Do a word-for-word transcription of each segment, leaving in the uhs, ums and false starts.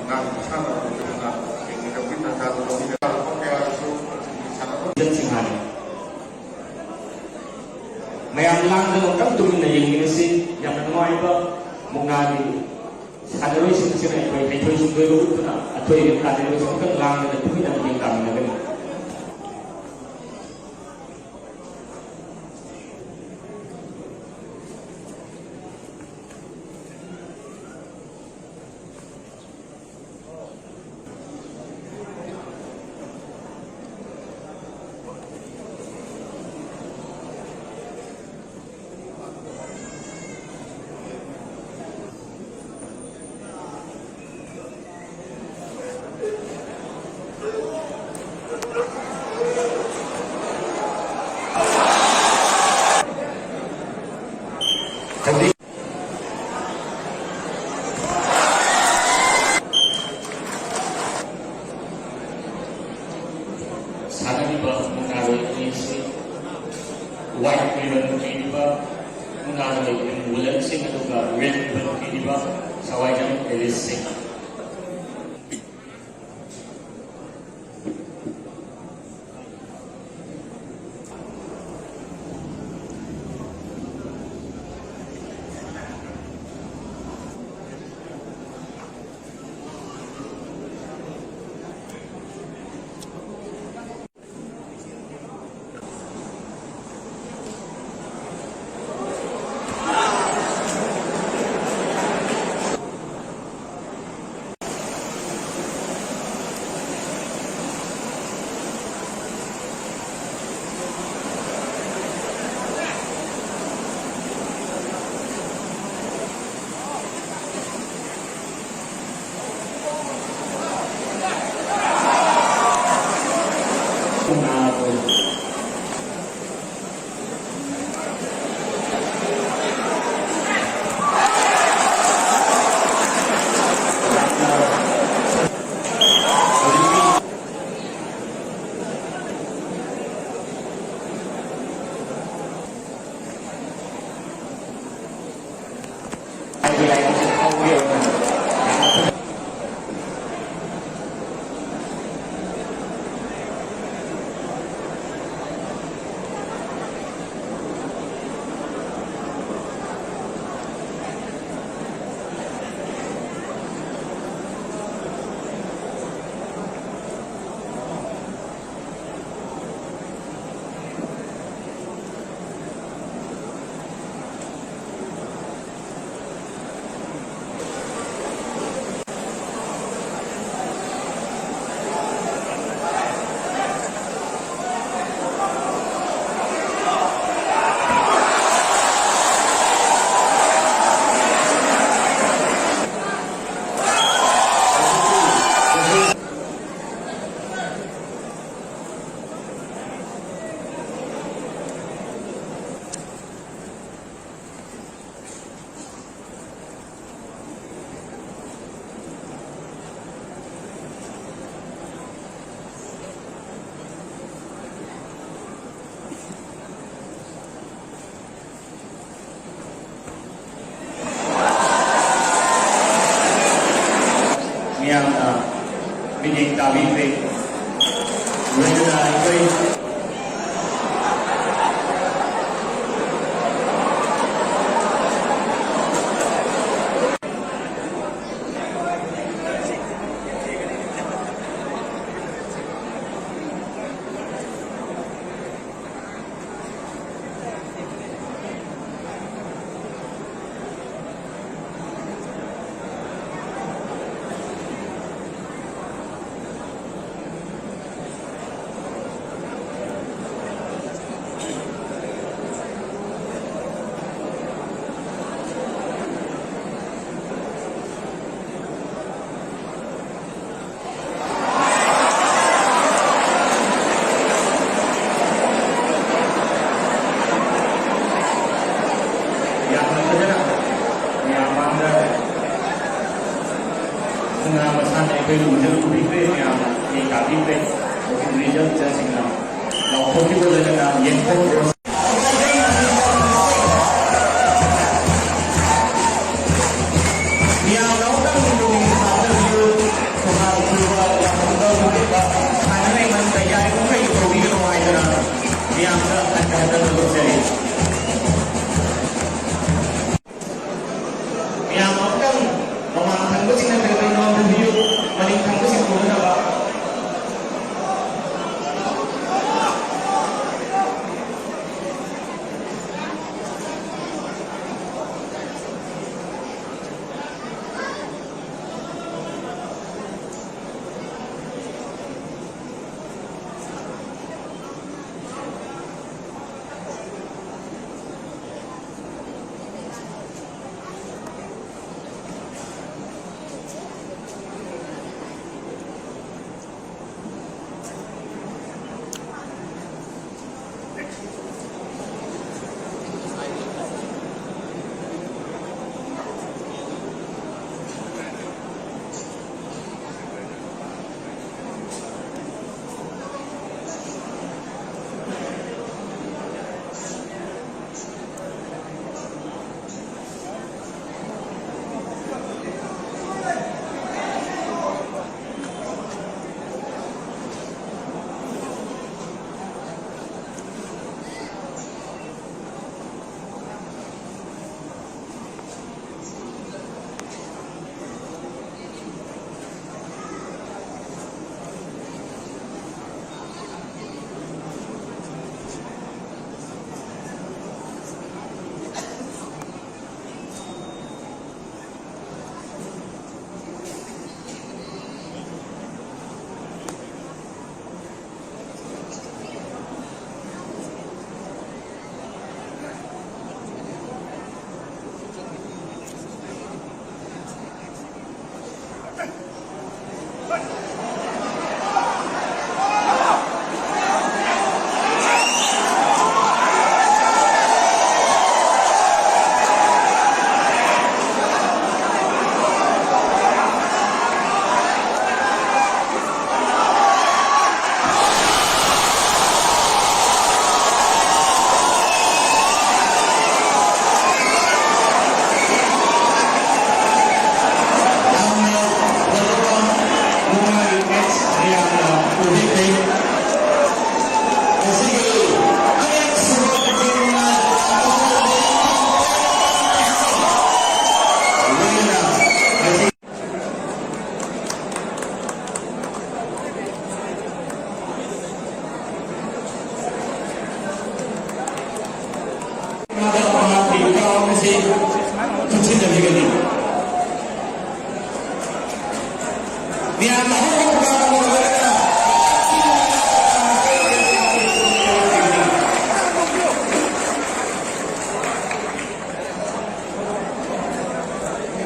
ꯃꯌꯥꯝ ꯂꯥꯡꯗꯅ ꯑꯃꯨꯛꯇꯪ ꯇꯨꯃꯤꯟꯅ ꯌꯦꯡꯃꯤꯟꯅꯁꯤ꯫ ꯌꯥꯝꯅ ꯅꯨꯡꯉꯥꯏꯕ ꯃꯨꯛꯅꯥꯒꯤ ꯁꯥꯟꯅꯔꯣꯏꯁꯤꯡ ꯑꯁꯤꯅ ꯑꯩꯈꯣꯏ ꯍꯩꯊꯣꯏ ꯁꯤꯡꯊꯣꯏꯕ ꯎꯠꯇꯨꯅ ꯑꯊꯣꯏꯕ ꯇꯥꯟꯅꯔꯣꯏꯁꯤ ꯑꯃꯨꯛꯇꯪ ꯂꯥꯡꯗꯅ ꯇꯨꯃꯤꯟꯅ ꯃꯤꯠꯌꯦꯡ ꯇꯥꯃꯤꯟꯅꯒꯅꯤ꯫ ꯁꯥꯟꯅꯔꯤꯕ ꯃꯨꯛꯅꯥꯔꯣꯏ ꯑꯅꯤꯁꯤ white ribbon ꯄꯤꯔꯤꯕ, ꯃꯨꯛꯅꯥꯔꯣꯏ ꯑꯦꯝ ꯋꯨꯂꯟ ꯁꯤꯡ, ꯑꯗꯨꯒ red ribbon ꯄꯤꯔꯤꯕ ꯁꯋꯥꯏꯖꯝ ꯑꯦꯂꯤꯁ ꯁꯤꯡ꯫ ꯌꯥꯝꯅ ꯃꯤꯠꯌꯦꯡ ꯇꯥꯕꯤꯈ꯭ꯔꯦ꯫ ꯂꯣꯏꯅꯅ ꯑꯩꯈꯣꯏ ꯌꯥꯝꯅ ꯐꯖꯅ ꯃꯌꯥꯝ ꯃꯥꯡꯗ ꯃꯨꯛꯅꯥ ꯃꯁꯥꯟꯅ ꯑꯩꯈꯣꯏ ꯎꯖꯔꯨ ꯎꯕꯤꯈ꯭ꯔꯦ, ꯃꯌꯥꯝꯅ ꯌꯦꯡ ꯇꯥꯕꯤꯈ꯭ꯔꯦ꯫ ꯍꯧꯖꯤꯛ ꯔꯤꯖꯜ ꯖꯁꯁꯤꯡꯅ ꯂꯥꯎꯊꯣꯛꯈꯤꯕ ꯂꯣꯏꯅꯅ ꯌꯦꯡꯊꯣꯛꯈ꯭ꯔꯣ꯫ ꯃꯤꯌꯥꯝꯅ ꯑꯃꯨꯛꯇꯪ ꯄꯨꯛꯅꯤꯡ ꯊꯥꯗꯕꯤꯌꯨ꯫ ꯈꯨꯍꯥꯔ ꯈꯨꯕ ꯌꯥꯝꯅ ꯇꯧꯕꯤꯕ ꯁꯥꯟꯅꯔꯣꯏ ꯃꯔꯛꯇ ꯌꯥꯔꯤꯕꯃꯈꯩ ꯇꯧꯕꯤꯒꯅꯨ ꯍꯥꯏꯗꯨꯅ ꯃꯤꯌꯥꯝꯗ ꯍꯟꯊ ꯍꯟꯊꯅ ꯂꯧꯖꯔꯤ꯫ ꯃꯌꯥꯝ ꯑꯃꯨꯛꯇꯪ ꯃꯃꯥꯡ ꯊꯪꯕꯁꯤꯡꯅ ꯀꯔꯤ ꯀꯔꯤꯅꯣ ꯍꯪꯕꯤꯌꯨ, ꯃꯅꯤꯡ ꯊꯪꯕꯁꯤꯡ ꯈꯨꯝꯅꯅꯕ꯫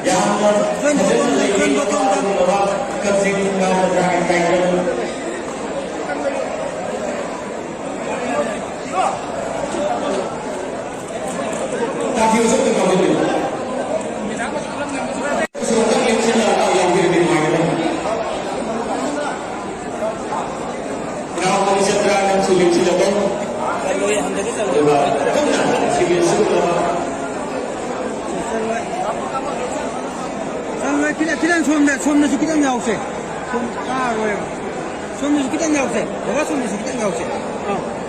ꯌꯥꯝꯅ ꯐꯖꯅ ꯂꯩꯔꯤ꯫ ꯀꯛꯆꯤꯡ ꯉꯥ ꯃꯆꯥꯒꯤ ꯇꯥꯏꯕꯪ꯫ ꯇꯥꯕꯤꯌꯨ, ꯁꯣꯝꯗ ꯀꯥꯎꯕꯤꯌꯨ꯫ ꯁꯣꯝꯗ ꯂꯦꯡꯁꯤꯜꯂꯒ ꯌꯦꯡꯕꯤꯔꯗꯤ ꯅꯨꯡꯉꯥꯏꯒꯗꯕꯅꯤ꯫ ꯏꯅꯥꯎ ꯃꯅꯤꯆꯟꯗ꯭ꯔ, ꯅꯪꯁꯨ ꯂꯦꯡꯁꯤꯜꯂꯒ꯫ ꯑꯗꯨꯒ ꯀꯟꯅ ꯁꯤꯒꯤ ꯁꯤꯒꯨꯝꯂꯕ ꯆꯠꯂꯣꯏ꯫ ꯈꯤꯇꯪ, ꯈꯤꯇꯪ ꯁꯣꯝꯗ, ꯁꯣꯝꯗꯁꯨ ꯈꯤꯇꯪ ꯌꯥꯎꯁꯦ꯫ ꯁꯣꯝ ꯀꯥꯔꯣꯏꯕ꯫ ꯁꯣꯝꯗꯁꯨ ꯈꯤꯇꯪ ꯌꯥꯎꯁꯦ꯫ ꯕꯕꯥ, ꯁꯣꯝꯗꯁꯨ ꯈꯤꯇꯪ ꯌꯥꯎꯁꯦ꯫ ꯑꯥ꯫